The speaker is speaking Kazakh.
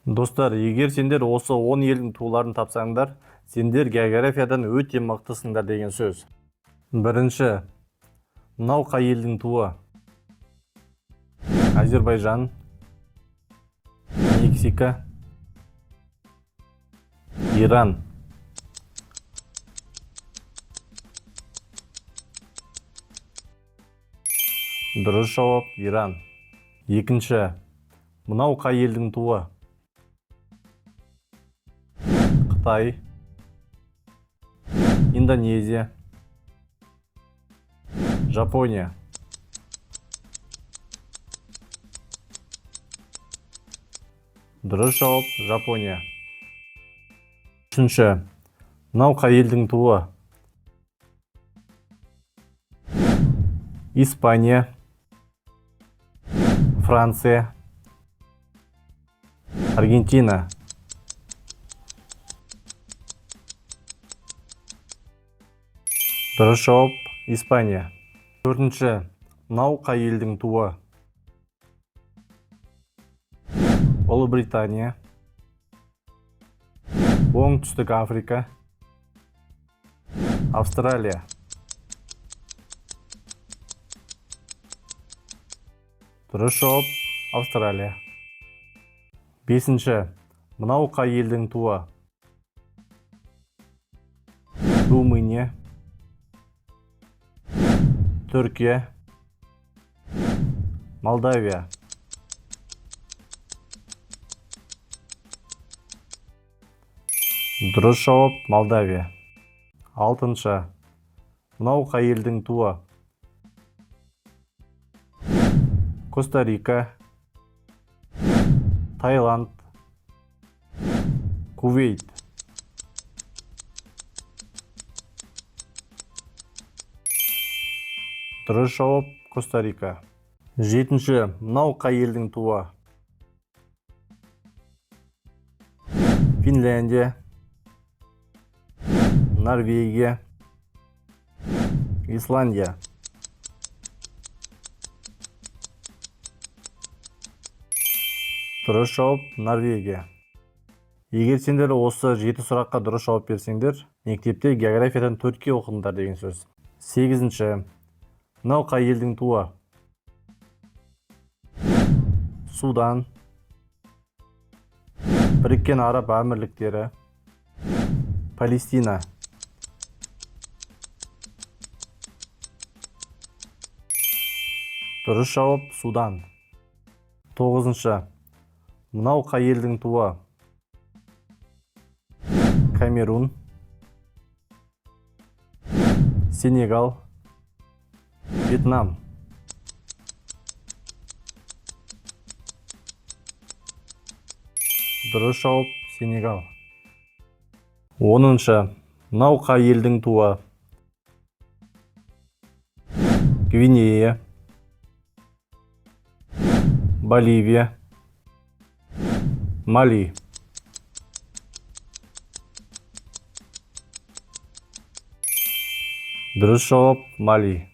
Достар, егер сендер осы 10 елдің туларын тапсаңдар, сендер географиядан өте мықтысыңдар деген сөз. Бірінші, мынау қай елдің туы? Әзербайжан, Мексика, Иран. Дұрыс жауап Иран. Екінші, мынау қай елдің туы? Қытай, Индонезия, Жапония. Дұрыс жауап Жапония. Үшінші, мынау қай елдің туы? Испания, Франция, Аргентина. Дұрыс жауап Испания. Төртінші, мынау қай елдің туы? Ұлыбритания, Оңтүстік Африка, Австралия. Дұрыс жауап Австралия. Бесінші, мынау қай елдің туы? Румыния, Түркия, Молдавия. Дұрыс жауап Молдавия. Алтыншы, мынау қай елдің туы? Коста-Рика, Таиланд, Кувейт. Дұрыс жауап Коста-Рика. Жетінші, мынау қай елдің туы? Финляндия, Норвегия, Исландия. Дұрыс жауап Норвегия. Егер сендер осы 7 сұраққа дұрыс жауап берсеңдер, мектепте географиядан 4-ке оқыдыңдар деген сөз. Сегізінші, мынау қай елдің туы? Судан, Біріккен Араб Әмірліктері, Палестина. Дұрыс жауап Судан. Тоғызыншы, мынау қай елдің туы? Камерун, Сенегал, Вьетнам. Дұрыс жауап Сенегал. Оныншы, мынау қай елдің туы? Гвинея, Боливия, Мали. Дұрыс жауап Мали.